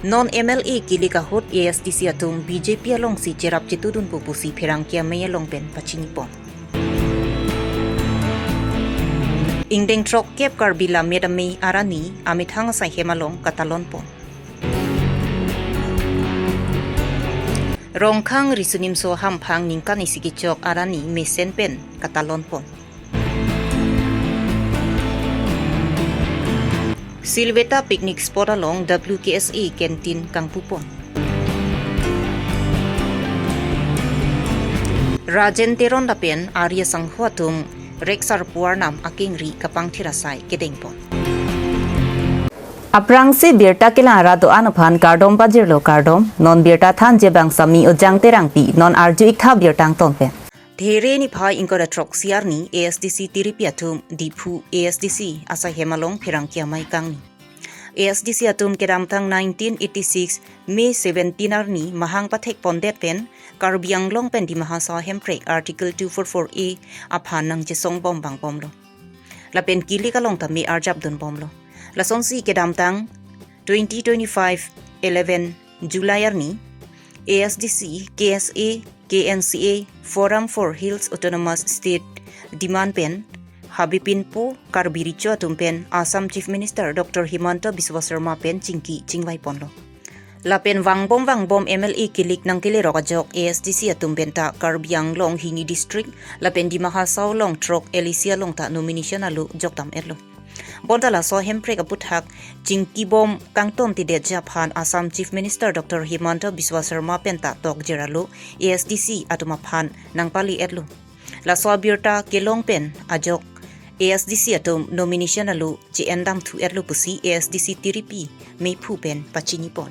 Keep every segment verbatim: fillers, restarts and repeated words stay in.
Non M L A kilik ahut A S D C atum B J P alongsi cherap chetudunpo pusi pherangke amei along pen pachinipon. Ingdeng throkkep Karbi Lammet Amei arni amethang asai hem along katalonpon. Rongkhang Riso Nimso Hamphang ningkan isi kechok arni mesen pen katalonpon. Silveta picnic spot along W K S A canteen kangpupon. Rajen Teron lapen Arya Sangho atum Rex Sarpo arnam akengri kapangthir asai kedengpon. Aphrangsi birta kelang ra do-an aphan kardom pajirlo, kardom. Non birta thanji abang Sami Ojang Terangpi, non arju-ik tha birta angton pen. Dhere niphai ingkoi ra throksi arni A S D C tiripi atum Diphu A S D C asai hem along pherangke amei kangni. A S D C atum kedamtang nineteen eighty-six May seventeen arni mahang pathekpondet pen Karbi Anglong pen Dima Hasao Hemprek Article two four four A aphan nangchesong bom vangbomlo. Lapen kilik along tame arjapdunbomlo. Lasonsi kedamtang twenty twenty-five eleven July arni A S D C, K S A, K N C A, Forum for Hills Autonomous State demand pen Habibinpo Karbi Recho atum pen Assam Chief Minister Doctor Himanta Biswa Sarma pen chingki chingvaiponlo. Lapen vangbom vangbom M L A kilik nangkelerok ajok A S D C atum penta Karbi Anglong hini district lapen Dima Hasao along throk L A C along ta nomination alo jokdam-etlo. Bonta laso Hemprek aputhak chingkibom kangtontedetji aphan Assam Chief Minister Doctor Himanta Biswa Sarma penta tokjir alo A S D C atum aphan nangpali-etlo. Laso abirta kelong pen ajok A S D C atum nomination alo che-endam thu-etlo pusi A S D C tiripi mephu pen pachinipon.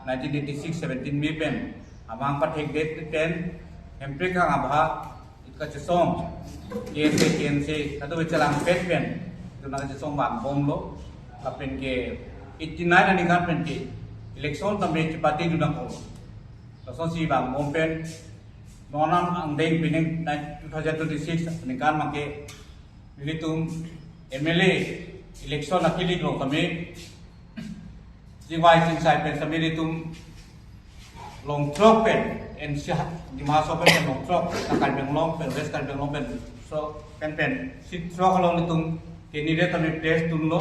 Nineteen eighty-six seventeen May pen amahang pathekdet pen Hemprek kang abha kachesong K S A, K N C A kado kachelangpet pen itum nangkachesong vangbomlo. Lapen ke eighty-nine aningkan pen ke election tame chepatedun nangkoklo. Lasonsi vangbom pen non angdeng pining two thousand twenty-six aningkan abangke nelitum M L A election akilik along tame chingvai chingsai pen tame nelitum long throk pen N C R Dima Hasao pen long throk, Karbi Anglong pen, West Karbi Anglong pen, so pen pen seat throk along nelitum candidate tame place dunlo.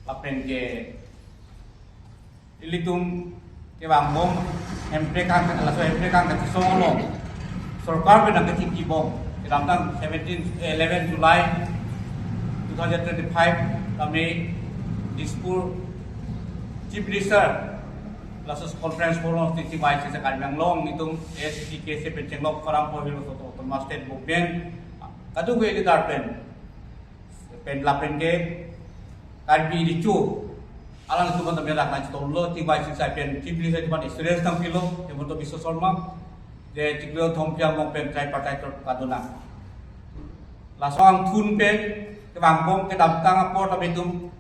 Lapen ke ilitum kevangbom Hemprek kang, laso Hemprek kang kachesong along sorkar pen nangkachingkibom. Kedamtang seventeen, eleven July two thousand twenty-five tame Dispur Chief Minister laso conference forum sitting vice chairman along nelitum A S D C K S A pen chenglok Forum for Hills Autonomous State movement kado ke leader pen pen lapen ke Karbi Recho alanglitum tame rak nangchetonglo, chingvai chingsai pen Chief Minister atum aphan assurance nangpilo, Himanta Biswa Sarma, je chiklo thompi angbong pen tripartite talk kadonang. Laso angthun pen kevangbom kedamtang apor tame itum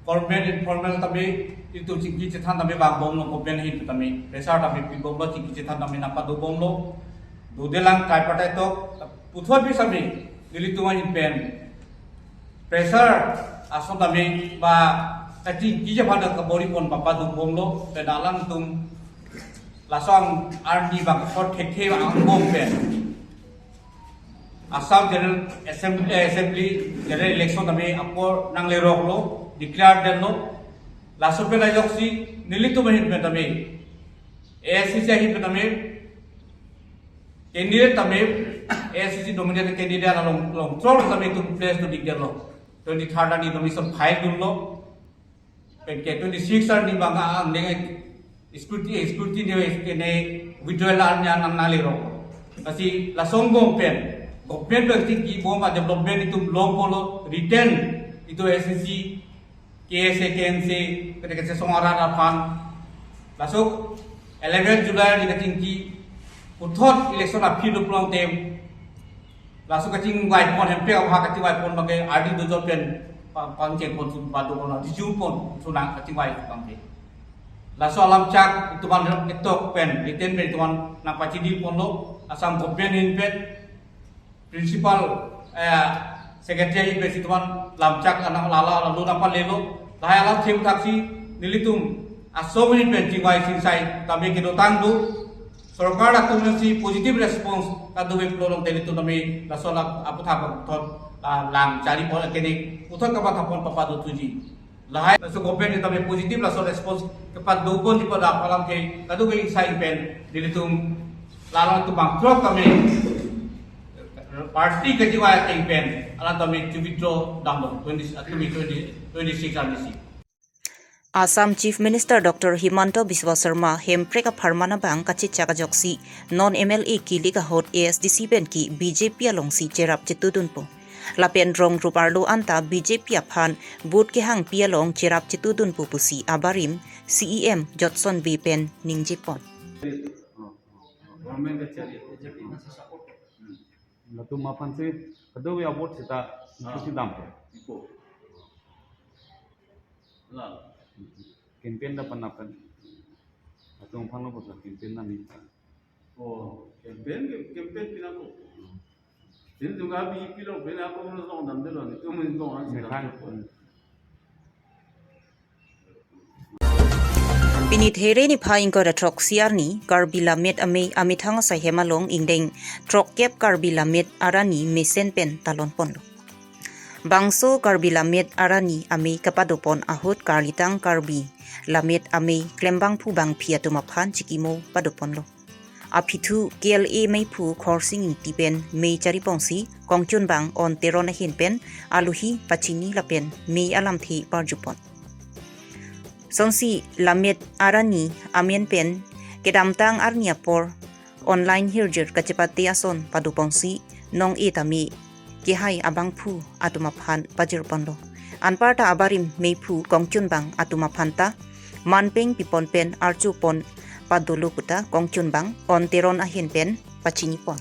formal informal tame itum chingki chethan tame vangbomlo, government ahin tame pressure tame pibomlo, chingki chethan tame nangpadobomlo. Dodelang tripartite talk puthot pi tame nelitum ahin pen pressure ason tame ba kachingkiji aphan kabor-ipon ba padobomlo, pen alangtum laso arni ba kethor thekthe ba angbong pen Assam General Assembly, eh, Assembly General Election tame apor nangleroklo, declare detlo. Laso pen ajoksi nelitum ahin pen tame, A S D C ahin pen tame, candidate tame, A S D C nominated candidate along, long throk tame itum place to-ikdetlo. Twenty-third arni nomination file dunlo. Pen ke twenty-six arni abang angdeng scrutiny, scrutiny ne withdrawal arni nang nanglerok. Lasi laso angbong pen government pen chingkibom a-development itum longpolo, written itum A S D C, K S A, K N C A, kete kete song arat aphan. Laso eleven July arni kachingki puthot election aphi do pulang tem. Laso kachingvaipon, Hemprek abha kachingvaipon abangke ardi dojot pen pa-, pangchengpon su padopon, dijupon sunang kachingvai abangke. Laso alamchak itum aphan ketok pen, written pen itum aphan nangpachiniponlo, Assam government ahin pen, principal, eh, secretary ahin pen itum aphan lamchak anang lala lalu nangpalelo, lahai alam themthaksi nelitum Asong ni pen chingvai chingsai tame kedotang do. Sorkar atum si positive response kadokave pulo along teli tu tame laso la aputhak puthot, ah, lang chari pon akene puthot kapatha pon papa do tuji. Lahai laso government tame positive laso response kepadopon di pada alam ke kadokave ingsai pen nelitum lalang tu bangkrok tame party kachingvai ateng pen alang tame to withdraw damlo twenty, twenty, twenty, twenty-six arni si. Assam Chief Minister Doctor Himanta Biswa Sarma Hemprek apharman abang kachechak ajoksi non M L A kilik ahut A S D C pen ke B J P alongsi cherap chetudunpo. Lapen rong rup arlo anta B J P aphan vote kehangpi along cherap chetudunpo pusi abarim C E M Jotson Bey pen ningjepon. Government kachari. Latum aphan si kadokave a-vote seta Ah. Isi dampo. Ipo. La. Campaign da panapan. Latum aphan lo bosa campaign da ni. Oh, campaign ke, campaign pinako. Sini juga B J P lo, pina ako mo song dam delo, ni tu mo song ang Ni sila. Kan. Pini There niphai ingkoi ra throksi arni Karbi Lammet Amei amethang asaihem along ingdeng throkkep Karbi Lammet arani mesen pen talon ponlo. Bangso Karbi Lammet arani amei kapadopon ahut karlitang Karbi Lammet Amei klembangphu bangphi atum aphan chikimo padoponlo. Aphi thu K L A meiphu Khorsing Ingti pen mei chariponsi Kongchunbang On Teron ahin pen aluhi pachini lapen mei alamthe parjupon. Sonsi Lammet arani amen pen kedamtang arni apor online hirjir kachepate ason padoponsi nong-e tame kehai abangphu atum aphan pajirponlo. Anparta abarim meiphu Kongchunbang atum aphanta manpeng pipon pen archupon padolo puta Kongchunbang On Teron ahin pen pachinipon.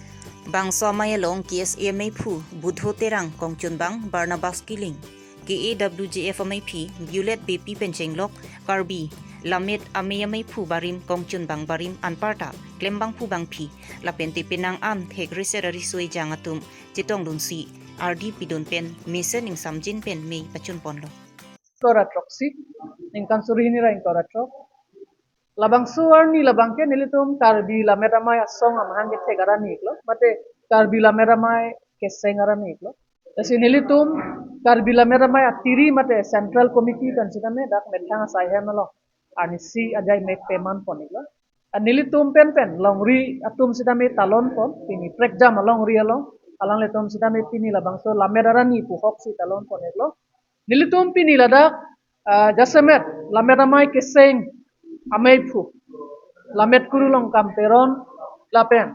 Bangso amei along K S A meiphu Budho Terang, Kongchunbang Barnabas Killing, K A W J F ameiphi Violet Beypi pen chenglok Karbi Lammet Amei ameiphu barim Kongchunbang barim anparta klembangphu bangphi lapen te penang an thek riser ariso ejang atum chetongdunsi ardi pidun pen mesen ingsamjin pen mei pachunponlo. Ingkoi ra throksi, ningkan suri hini ra ingkoi ra throk. Labangso arni labang ke nelitum Karbi Lammet Amei asong amahang kethek arani iklo, mate Karbi Lammet Amei keseng arani iklo. Lasi nelitum Karbi Lammet Amei atiri mate Central Committee pen sitame dak methang asaihem along arnisi ajai mek peman pon iklo. Nelitum pen pen longri atum sitame talon pon, pini prekjam alongri along, alanglitum sitame pini labangso Lammet arani pu ahok si talon pon iklo. Nelitum pini ladak, ah, jasemet Lammet Amei keseng ameiphu Lammet Kurulongkam Teron lapen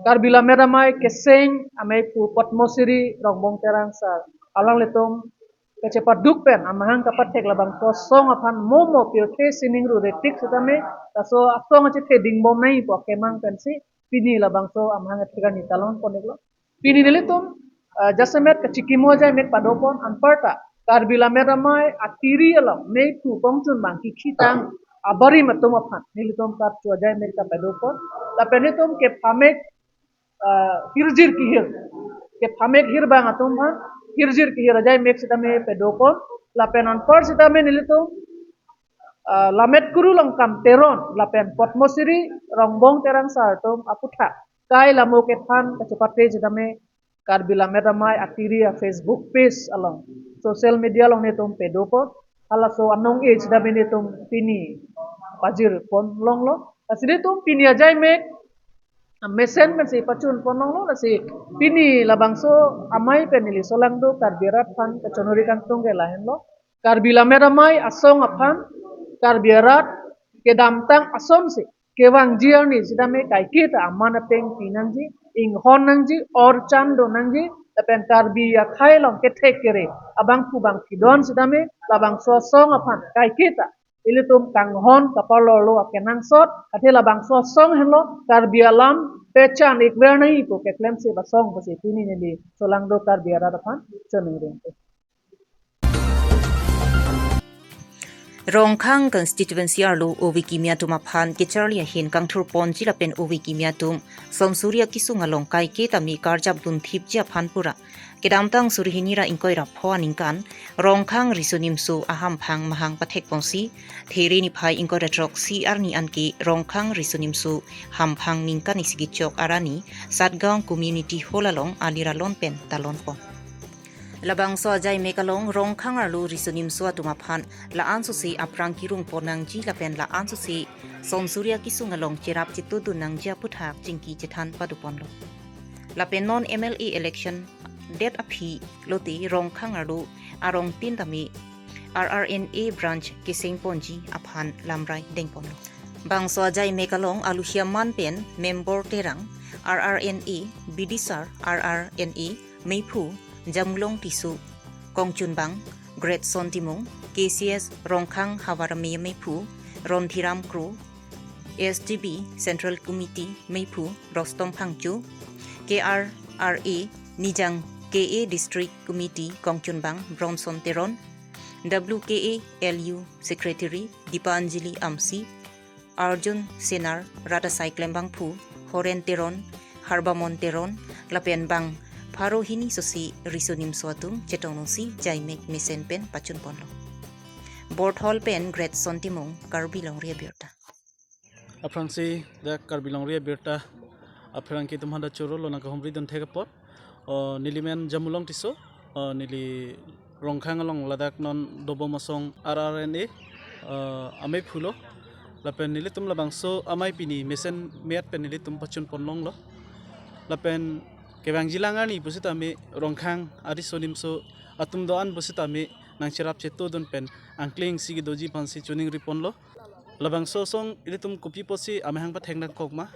Karbi Lammet Amei keseng ameiphu Padma Shri Rongbong Terang sir alanglitum kachepaduk pen amahang kapathek labangso asong aphan momo pirthe sining ru retik sitame laso asong achethe dingbom nangji pu akemang pensi pini labangso amahang kethek arni talon pon iklo. Pini nelitum, ah, jasemet kachikimo ajai mek padopon anparta Karbi Lammet Amei atiri along meiphu Kongchunbang kikhitang abarim atum aphan nelitum karcho ajai mek ta padopon. Lapen nelitum kephamek, ah, hirjir kehir, kephamek hirbang atum aphan hirjir kehir ajai mek sitame padopon. Lapen anpar sitame nelitum, ah, Lammet Kurulongkam Teron lapen Padma Shri Rongbong Terang sir atum aputhak kai lamo kethan kachepate sitame Karbi Lammet Amei atiri a-Facebook page along, social media along nelitum padopon, halaso anong-e sitame nelitum pini pajirpon longlo. Lasi nelitum pini ajai mek mesen pensi pachunpon longlo, lasi pini labangso amei pen neli solangdo Karbi arat aphan kachonori kangtung ke lahenlo. Karbi Lammet Amei asong aphan Karbi arat kedamtang asonsi kevangji arni sitame kaiketa aman ateng pinangji, inghon nangji, orchan do nangji, lapen Karbi akhei along kethek kere abangphu bangphi don sitame labangso asong aphan kaiketa ilitum kanghon kaparlorlo akenangsot, athe labangso asong henlo Karbi alam pechan ikver nangji pu keklemsi asong pusi pini neli solangdo Karbi arat aphan choningri. Rongkhang constituency arlo ove kimi atum aphan kecharli ahin kangthurponji lapen ove kimi atum Sonsuria kesung along kaike tame karjap dunthipji aphan pura kedamtang suri hini ra ingkoi ra pho aningkan Rongkhang Riso Nimso ahamphang mahang pathekponsi, There niphai ingkoi ra throksi arni anke Rongkhang Riso Nimso hamphang ningkan isi kechok arni Satgaon Community Hall along alir alon pen talonpon. Labangso ajaimek along Rongkhang arlo Riso Nimso atum aphan la-an sose aphrang kirungpon nangji lapen la-an sose Sonsuria kesung along cherap chetudun nangji aputhak chingki chethan paduponlo. Lapen non M L A election det aphi lote Rongkhang arlo arongtin tame R R N A branch kesengponji aphan lamrai dengponlo. Bangso ajaimek along aluhia man pen Member Terang, R R N A, Bidisar, R R N A, Meiphu, Jamulong Tisso, Kongchunbang, Greatson Timung, K C S Rongkhang Havar Amei Meiphu, Rondhiram Kro, S T B Central Committee Meiphu, Rostom Phangcho, K R R A Nijang K A District Committee Kongchunbang, Bronson Teron, W K A L U Secretary Dipanjali Amsi, Arjun Senar, Radasai Klembangphu, Horen Teron, Harbamon Teron, lapen bang pharo hini sose Riso Nimso atum chetongdunsi jaimek mesen pen pachunponlo. Board Hall pen Greatson Timung, Karbi Longri Abirta. Aphrangsi dak Karbi Longri Abirta aphrang ke tum handa choro lo nangkahumri dun thek apot. O, neli men Jamulong Tisso, o, neli Rongkhang along ladak non dobom asong R R N A, o, amei phulo. Lapen nelitum labangso amei pini mesen met pen nelitum pachunpon longlo. Lapen kevangjilang arni pusitame Rongkhang ariso nimso atum do-an pusitame nangcherap chetudun pen angkleng si kedoji aphansi choningriponlo. Labangso asong ilitum kopi pusi amahang pathek nangkok ma?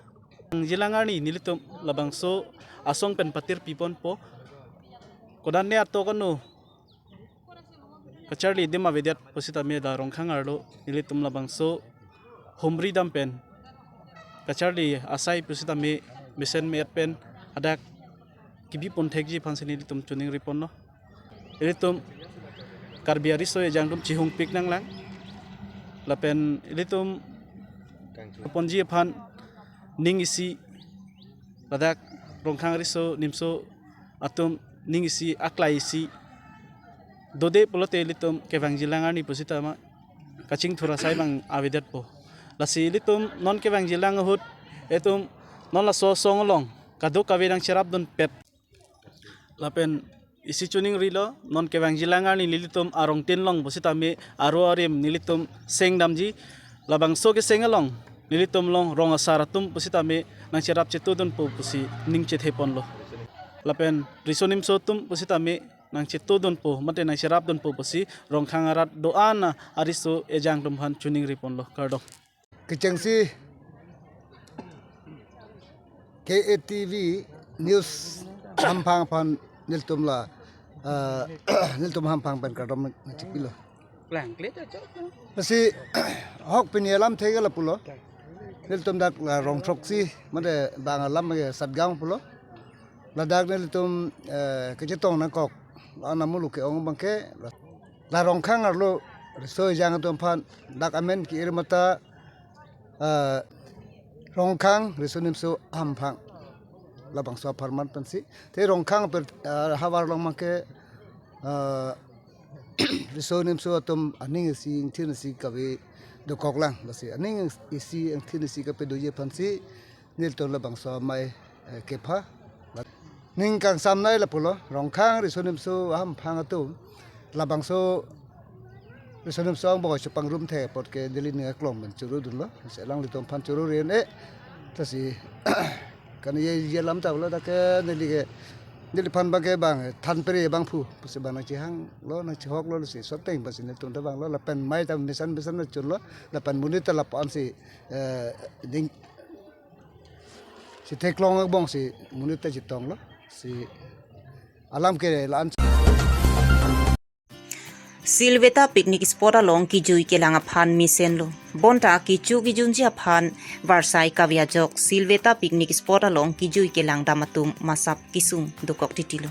Jilang arni nelitum labangso asong pen patir piponpo. Kodan ne ato kano kacharli adim avedet pusitame la Rongkhang arlo nelitum labangso humri dam pen kacharli asai pusitame mesen met pen hadak kebipon thekji aphansi nelitum choningriponlo. Ilitum Karbi ariso ejang atum chihungpik nanglang. Lapen ilitum ponji aphan ning isi ladak Rongkhang ariso nimso atum ning isi aklai isi dode pulote ilitum kevangjilang arni pusitame kachingthur asai abang avedetpo. Lasi ilitum non kevangjilang ahut itum non laso asong along kadokave nangcherapdunpet. Lapen isi choningrilo non kevangjilang arni nelitum arongtin long pusitame aro arim nelitum seng damji. Labangso keseng along nelitum along rong asar atum pusitame nangcherap chetudunpo pusi ning chetheponlo. Lapen riso nimso atum pusitame nangchetudunpo mate nangcherapdunpo pusi Rongkhang arat do-an ariso ejang atum aphan choningriponlo. Kardom. Kechengsi K A T V News hamphang aphan nelitum la, ah, nelitum hamphang pen kardom nangchipilo. Klangkle ta chok. Lasi ahok pini alam thek lapulo. Nelitum dak la rong throksi mate bang alam ke Satgaon pulo. Ladak nelitum, eh, kachetong nangkok la-an amuluk ke-ong abangke la Rongkhang arlo riso ejang atum aphan dak amen ke-ir mata, eh, Rongkhang riso nimso hamphang labangso apharman pensi. Te Rongkhang per, eh, havar along abangke, eh, riso nimso atum aning isi ingthin isi kave dokoklang. Lasi aning isi ingthin isi kapadoji aphansi nelitum labangso amei, eh, kepha. Ning kangsamnei lapulo, Rongkhang riso nimso hamphang atum labangso riso nimso angbong chepangrum thek apot ke neli ning aklong pen chorudunlo. Selang ilitum aphan choruri-e. Lasi kan ye ye lam ta lo dak ke neli ke neliphan abangke bang thanpre abangphu pusi bang nangchehanglo nangchehoklo lasi soteng pusi nelitum ta vanglo lapen mei ta mesen mesen nangchunlo lapen monit ta lapu-an si, eh, ding si theklong angbong si monit ta chetonglo si alam ke la-an. Silveta picnic spot along kejui kelang aphan mesenlo. Bonta kecho kejunji aphan varsai kave ajok Silveta picnic spot along kejui kelang dam atum masap kesung dokok titilo.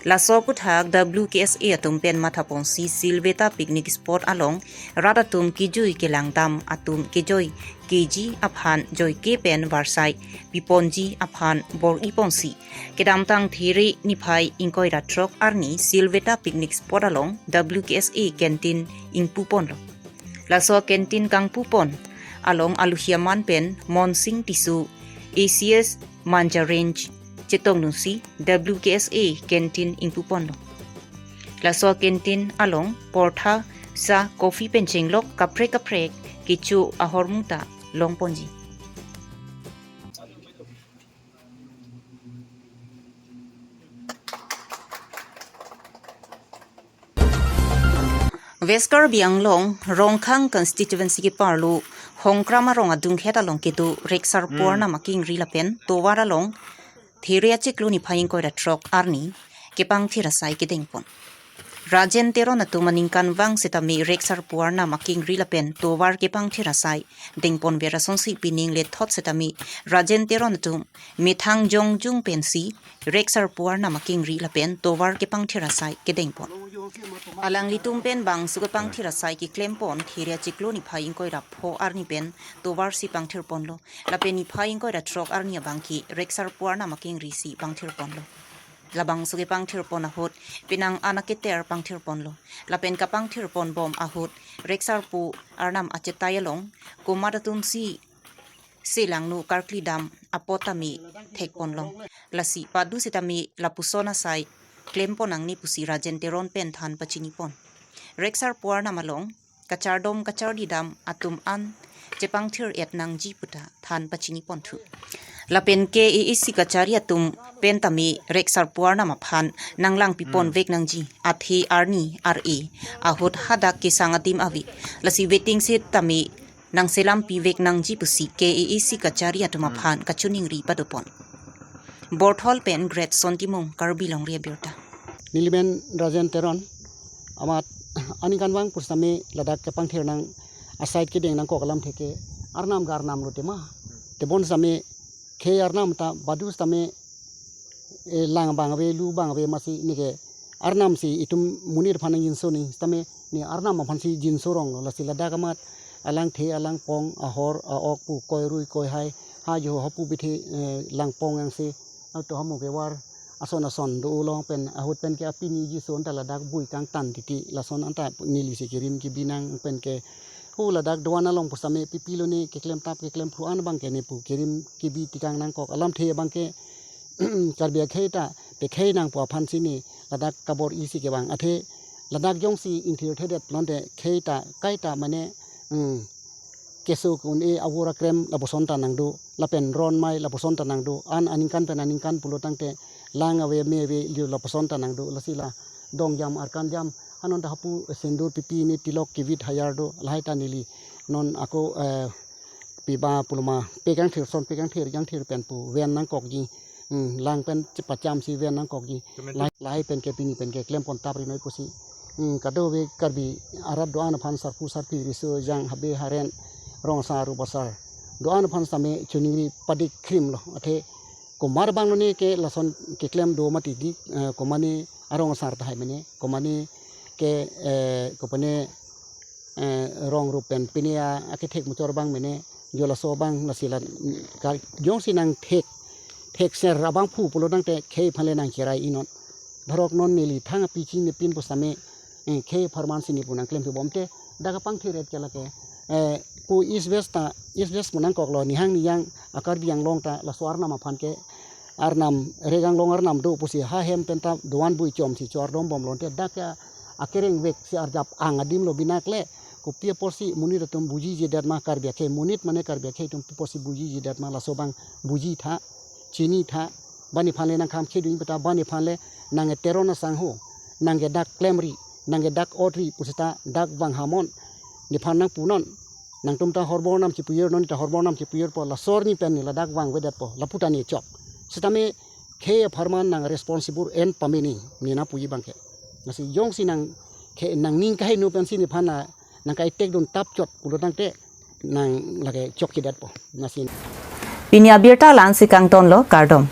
Laso aputhak W K S A atum pen mathaponsi Silveta picnic spot along rat atum kejui kelangdam atum kejoi keji aphan joike pen varsai piponji aphan bor-iponsi kedamtang There niphai ingkoi ra throk arni Silveta picnic spot along W K S A canteen ingpuponlo. Laso canteen kangpupon along aluhi aman pen Monsing Tisso, A C S Manja Range chetongdunsi W K S A canteen ingpuponlo. Laso canteen along portha, sa, coffee pen chenglok kaprek kaprek kecho ahormu ta longponji. West Karbi Anglong Rongkhang constituency keparlo Hongkram arong adunghet along kedo Reksar pu arnam akengri lapen tovar along There achiklo niphai ingkoi ra throk arni kepangthir asai kedengpon. Rajen Teron atum aningkanvang setame Reksar pu arnam akengri lapen tovar kepangthir asai dengponver asonsi pining lethot setame Rajen Teron atum methang jongjung pensi Reksar pu arnam akengri lapen tovar kepangthir asai kedengpon. Alanglitum pen bangso kepangthir asai keklempon There achiklo niphai ingkoi ra pho arni pen tovarsi pangthirponlo. Lapen niphai ingkoi ra throk arni abangke Reksar pu arnam akengrisi pangthirponlo. Labangso kepangthirpon ahut penang an aketer pangthirponlo. Lapen kapangthirponbom ahut Reksar pu arnam achetai along komat atumsi selangno karkli dam apot tame thekponlong. Lasi padu setame lapuson asai klempon nangne pusi Rajen Teron pen than pachinipon. Reksar pu arnam along kachardom kacharli dam atum an chepangthir-et nangji puta than pachiniponthu. Lapen K A A C kachari atum pen tame Reksar pu arnam aphan nanglangpiponvek nangji, athe arni ar-e ahut hadak kesang adim ave. Lasi waiting shed tame nangselam pivek nangji pusi K A A C kachari atum aphan kachiningri padopon. Borthol pen Great Son Timung, Karbi Longri Abirta. Nelimen Rajen Teron, amat aningkanvang pusitame ladak kepangthir nang asai kedeng nangkok alamthe ke arnam ke arnamlo tema. Tebon sitame khei arnam ta badu sitame, eh, lang abang ave, lu abang ave masi neke arnamsi itum monit aphan nangjinsoni sitame ne arnam aphansi jinso ronglo. Lasi ladak amat alangthe alangpong ahor a-ok pu koirui koihai ha jo hapu bithe, eh, langpong angse ato hamu kevar ason ason do-o long pen ahut pen ke apini ji son ta ladak bui kangtan titi lason anta nelisi kerim kebi nang pen ke hu ladak doan along pusitame pipilone keklemtap keklemphru an abangke ne pu kerim kebi tikang nangkok alamthe abangke Karbi akhei ta pekhei nangpo aphansi ne ladak kabor-isi kevang athe ladak jongsi ingthirthedet pulote khei ta kaita mane, hmm, keso ke-un-e avur akrem lapuson ta nangdo lapen ron mai lapuson ta nangdo an aningkan pen aningkan pulo tangte lang ave me ave liu lapuson ta nangdo lasi la dongjam arkanjam anon ta hapu sindur pipi ne tilok kevit hayar do lahai ta neli non ako, eh, piba puloma pekangthir son pekangthir jangthir pen pu ven nangkokji, hmm, lang pen chepachamsi ven nangkokji. Kemen lahai, lahai pen ke pini pen ke klempontap rinoi pusi, hmm, kadokave Karbi arat doan aphan sarpo sarpi riso jang habe haren rong asar rup asar doan aphan sitame chiningri padik krimlo athe komat abang lone ke lason keklem do mati di, eh, komatne arong asar tahai mene komatne ke, eh, kopane, eh, rong rup pen pine a, akethek muchor abang mene jo laso abang lasi la, mm, ka jongsi nangthek thekser abangphu pulo tangte khei aphanle nangcherai-inon. Dhorok non neli thang apiching ne pin pusitame, eh, khei apharman si ne pu nangklempi bomte dak kapangthir-et ke lake, eh, pu East West ta East West pu nangkoklo nihang niyang a-Karbi Anglong ta laso arnam aphan ke arnam Regang Long arnam do pusi ha hem pen ta doan bui chomsi chordombomlo te dak ke akereng vek si arjap ang adimlo binakle kopi apotsi monit atum bujijedet ma Karbi akhei monit mane Karbi akhei atum pi apotsi bujijedet ma laso abang bujitha chinitha bani aphanle nangkham khedun peta bani aphanle nang Teron asangho nang ke dak klemri nang ke dak otri pusita dak vang hamon nephan nangpunon nangtum ta horbor nam chipuyernon ta horbor nam chipuyerpo laso arni pen ne ladak vangvedetpo lapu ta ne chok. Sitame khei apharman nang responsible en pamini ne na puji abangke. Lasi jongsi nang khei nangning kaheno pensi nephan na nangkaitekdun tap chot pulo tangte nang lake chokchedetpo. Lasi pini abirta la-ansi kangtonlo kardom.